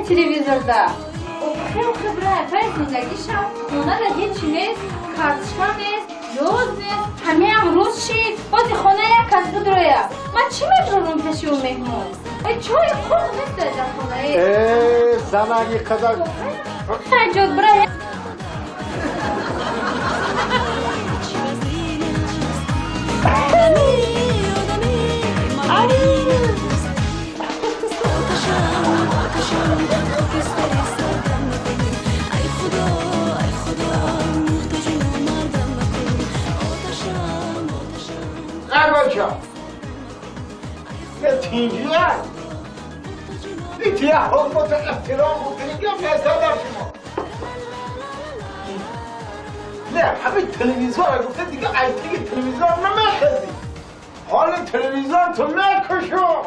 Телевизорда. Охе, охе, бра, пай зиндагиша. Хонада ҳеҷ нест, картишка нест, ёз нест. Ҳамеам рӯз шид. Бози хона як кас будроя. Ман чӣ мебурам пеши ӯ меҳмон? Э, чой қурт нест дар хона. Э, занаги қадар. Ҷод, бра. نه همین تلویزیون رو گفته دیگه ایتیگ تلویزیون نمیخزی. حال تلویزیون تو میکشم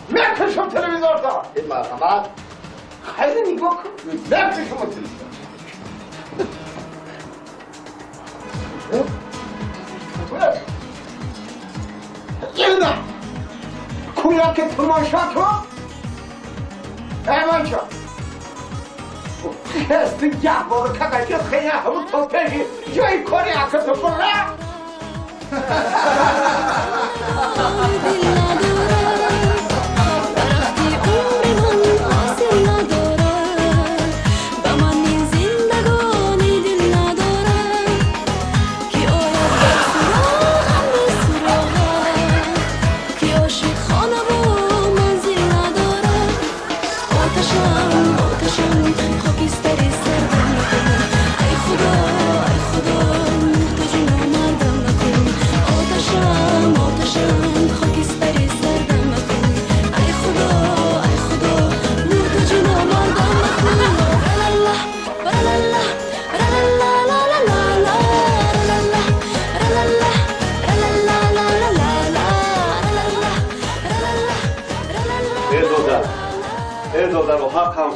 میکشم تلویزیون تا این مرحمت خیلی نگاه کن میکشم تلویزیون. اینه کویا که تماشا کن ایمان جان هستی گهواره که خیلی همون تا پیشی جای کاری اکتو برا.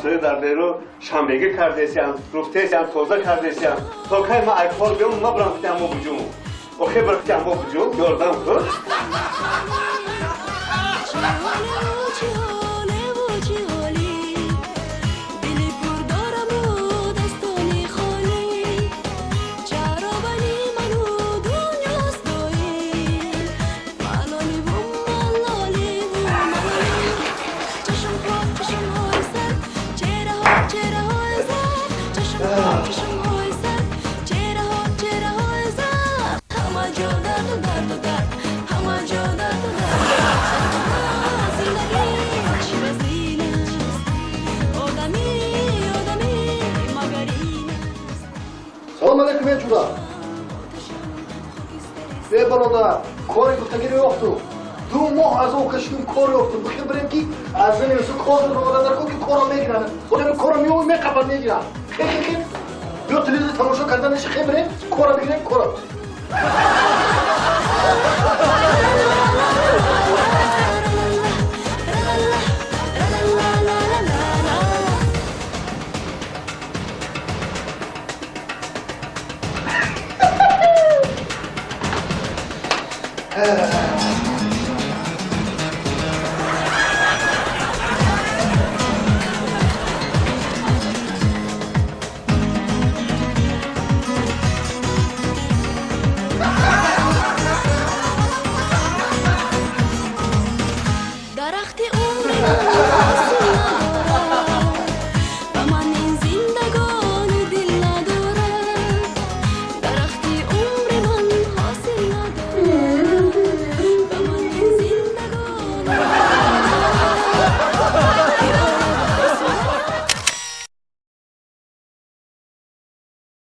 ҳамсоя дар берун шанбегӣ кардесиям, руфтесиям, тоза кардесиям. То кай ман айкор биём, ма бурам китам мо буҷум. Охе бар китам мо буҷум, ёрдам кун. Салом алейкум, ҷура. Э, бародар, кори гуфтагиро ёфту. 2 моҳ аз он кашидум, кор ёфтум. Бихел бирем ки аз зани су кор ромада дар ки корро мегиранд. Одами корро меои меқабад мегиранд. Хе хе хе. Биё телевизор тамошо кардан неши, хе бирем, корро бигирем, корро.